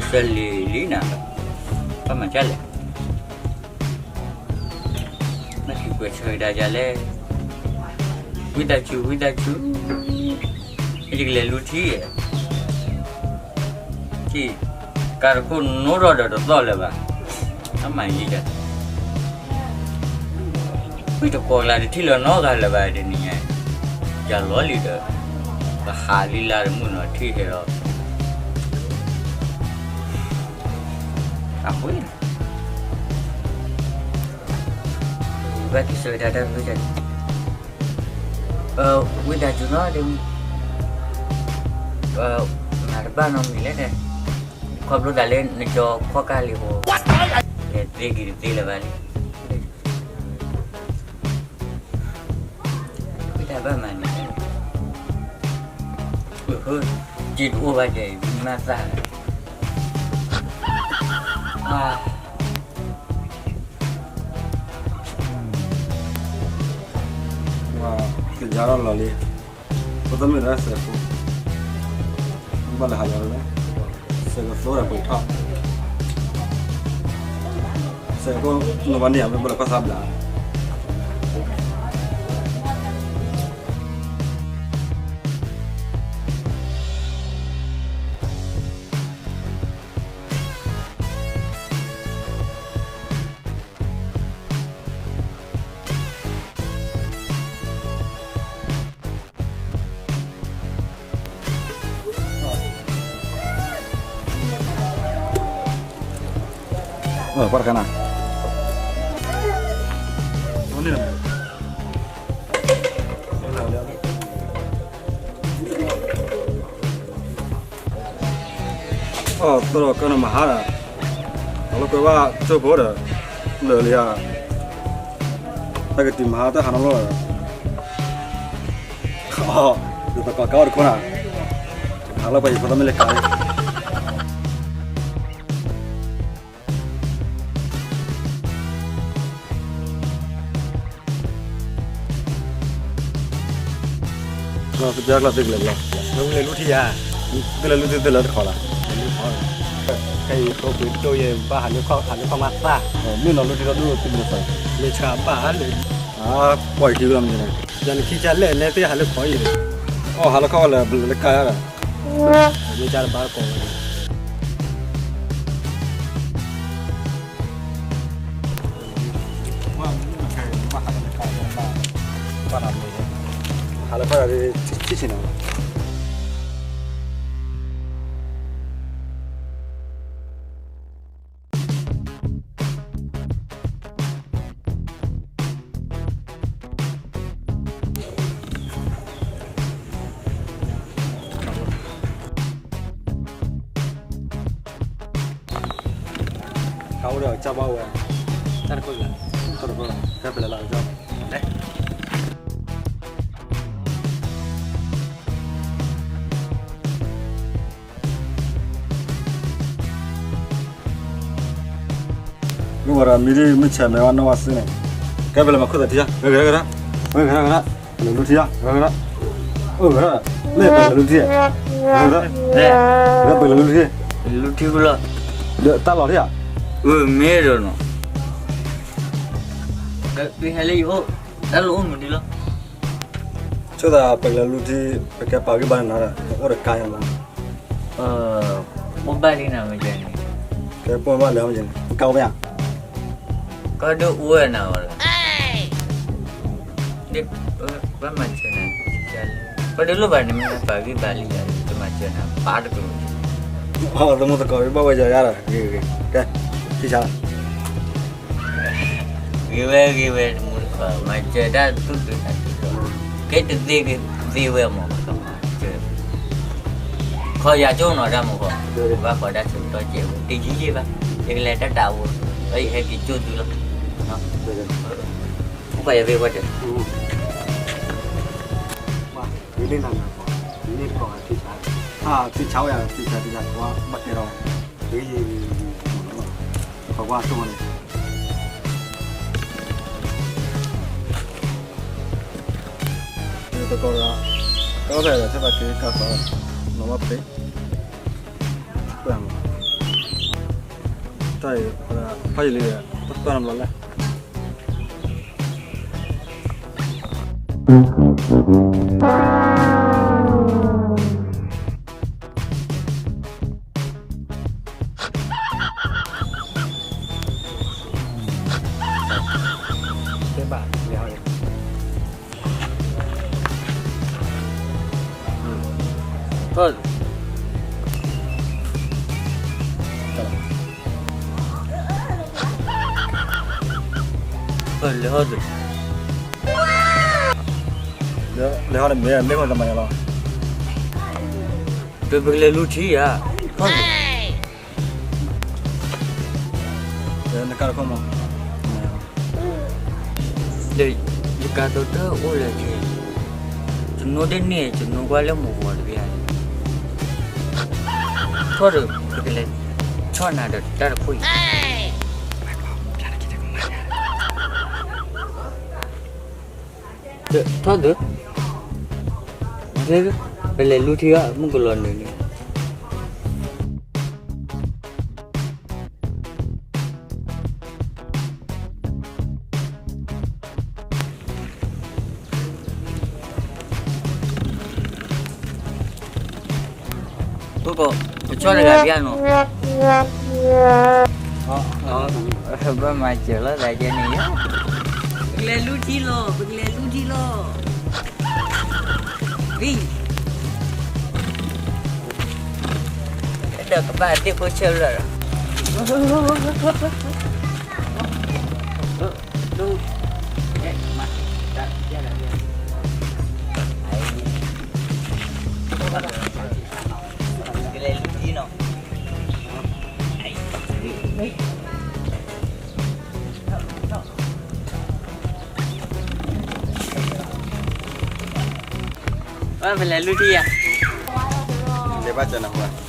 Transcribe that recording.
ဆၢလံၤလံနၤ, ဘၣ်မၤဒ်လဲၣ်, နက့ၤကွဲးဆၢကဒါယၤလဲၣ်, ဝံသးစူၤ ဝံသးစူၤ, ယကလဲၤလူထံဧါ, ကါတခိၣ်နိထီၣ်ဒီးတသီၣ်လၢၤဘၣ်, အမၤယံၤဒၣ် ဝံတကိးကျါတထံၣ်လၢၤနီတဂၤလၢၤဘၣ်တနံၤညါ, ယၤလီၤလံဒီး, ပဟးလံလါတမုၢ်နီၤထံၣ်ဟဲလီၤ, အဃိ, ဘၣ်က့ၤဆၢကဒါတၢ်ဖုၣ်, ဝံသးစူၤနီၤ, မၤတဘၣ်နီတမံၤလဲၣ်, ခီဖျိသးလၢနကၠီခီၣ်ကၢ်လံအဃိ, လဲၤသ့က့ၤတသ့လၢၤဘၣ်လံ. ဝံသးဘၣ်မၤန့ၣ်, က့တအိၣ်ဘၣ်ဒီး မၤသၣ်လီၤ, သ့ၣ်ညါထီၣ်လီၤလံ, ဖိသၣ်မုၣ်ဒီးစဲးဖိ, ဘၣ်လဲၤဟးယၤလီၤ, စဲးကသိဒီးပှ့ၤထီၣ်, စဲးဖိ, နဘၣ်န့ၢ်ယၤမ့ၢ်ဘၣ်လဲၤခီၣ်သးဘျါ ပှၤတခါနၤ, အီၣ်သရၣ်ကၢနမၤဟါဒီး, အလီၢ်ကွဲဘၣ်ကၠိဖိဒီး, လၢာ်လံဧါ, တၢ်ကတုၤမၤဟါတၢ်ဟးနီၤလီၤ, ယသကိးကါအီၣ်တခိၣ်နၤ, ဟးလီၤပှၤယဖိသၣ်မ့ၢ်လဲၤကါလံ ကျီၢ်သ့ၣ်ကျီၢ်သ့ၣ်ကလဲၤဘျီ, လဲၤလူထံယၤ, သ့ၣ်လဲၤလူထံသ့ၣ်လဲၤတခီလီၤ, ခဲအံၤသိပှ့ၤဒိၣ်ယဲ ဘၣ်ဟးလၢခီၣ်မၤသၣ်, မ့ၢ်နီၤလူထံဒီးဒိၣ်သ့ၣ်ဘျီသး, မ့ၢ်ဆါဘၣ်လၢ, ပှၤအံၤခံဘျီမ့ၢ်န့ၣ်, ယၤနခံကလဲၣ်လဲၣ်သ့ၣ်ဟးလၢခီအံၤ, အီၣ်ဟးလၢခီၣ်ဝဲလၢကါယၤဒီး, မ့ၢ်ကါတဘၣ်ကိးဝဲ ဟးလၢခီၣ်ယၤဒ်ထံၣ်ဆ့ၣ်နီၤလီၤ, ကအိၣ်ဒီးကၢ်ဘၣ်ဝဲ, တၢ်တခိၣ်လၢ, တၢ်တခိၣ်လၢ, ကဲပလဲၤလီၤကၢ်, လဲၣ် မ့ၢ်ဝဲဒၣ်မံၤဒ်မုၢ်ဆဲးမဲာ်ဝဲနီၢ်ဝဲစ့ၢ်န့ၣ်, ကဲပလဲၤမၤခိၣ်သးထံဧါ, ဂဲၤဂဲၤဂဲၤ, ဂဲၤဂဲၤဂဲၤ, ပလဲၤလူထံဧါ, ဂဲၤဂဲၤဂဲၤ, အိၣ်ဂဲၤ, မ့ၢ်ပလဲၤလူထံ, ဂဲၤဂဲၤ, ပလဲၤလူထံ, လူထံလီၤ, တၢ်လီၤထံဧါ, မ့ၢ်ဒီးနီၤ, ဟဲလၢယအိၣ်, တၢ်လီၤအိၣ်မနုၤလီၤ ဆိသးပကလဲၤလူထံ, ပကဲပာ်ဂံၢ်ဘါန့ၣ်နၤဒီး ပအိၣ်တကါညါလီၤ, အိၣ်ဘၣ်လံနၤမ့ၢ်န့ၣ်, ကဲပိာ်ဘၣ်လဲၤမ့ၢ်န့ၣ် ပကါအိၣ်မ့ၢ်ဧါ, ကီၢ်ဒိၣ်အိၣ်ဝဲနၤဝဲလီၤ, ဘၣ်မၤစၢၤနၤ, ကီၢ်ဒိၣ်လိၣ်ဘၣ်န့ၣ်မ့ၢ်ပာ်ဂံၢ်ဘါလံယၤ, တမၤစၢၤနၤပာ်တကလုာ်, သမူသကိးဘၣ်ဝဲယၤယၤဒီး, ကဲ, ထံဆါ ဂ့ၤဝဲဂ့ၤဝဲ သမူသကိး မၤစၢၤတၢ်သူၣ်တုၤသးတုၤလီၤ, ကဲတသ့ကသ့ဝဲမး, ကမၤစၢၤ, ခီယၤကၠိနီၤတၢ်မူဃီ, ဘၣ်ဃီတၢ်ဆူးတီၢ်စဲးဝဲ တယံာ်ယံာ်ဘၣ်, ယကလဲၤတၢ်တၢ်အိၣ်, ယဟဲက့ၤကၠိတုၤလီၤ, ပှၤယၤသ့ၣ်ဝဲတ, မ့ၢ်လၢနၤနၤကီး, မ့ၢ်တကီးဂၤသ့ၣ်ဆါ, သ့ၣ်ဆါဝဲယၤ သ့ၣ်ဆါသ့ၣ်ဆါ ကွၢ်ဘၣ်တဲဒီး, ခီကွၢ်ဆိကမိၣ်န့ၣ် တကီၢ်ဒီး, ကီၢ်ဖဲဒီး ထဲဘၣ်က့ၤကါသီ, နီၢ်ဘၣ်ဖဲ, ပှၤမၤ, တၢ်အံၤ ဖးယံာ်လံ, တၢ်နဘျီလဲၣ်. လဲၤဟီၣ်တမ့ၢ် မ့ၢ်ဃီတမၤယၤလီၤ. ပကလဲၤလူထံဧါ, နကါတခီမး. ဒီးယကါသိးတအိၣ်လၢၤက့ၤ, ယနိတန့ၢ် ယနိကွၢ်လၢမုၢ်ဂီၤတဘ့ၣ်ဧါ. ထီၣ်ဒီး ပကလဲၤဆီၣ်နၤဒီးတၢ်တခိၣ်အံၤ. ထီၣ်ဒီး, ပလဲၤလူထံဧါ မုၢ်ကလီၤနုာ်န့ၣ်. ကီၢ်ကီၢ်, ပဆီၣ်တဂၤဘၣ်နီၤ. ဘၣ်မၤစၢၤလီၤသးကဲန့ၣ်, ပကလဲၤလူထံလီၤ, ပကလဲၤလူထံလီၤ. ဝံၤ, ဒီးကဘၣ်သ့ၣ်ခိၣ်ဆၢလၢာ်လီၤ. ပလဲၤလူထံဧါ, ဘၣ်စၢၤနၤ.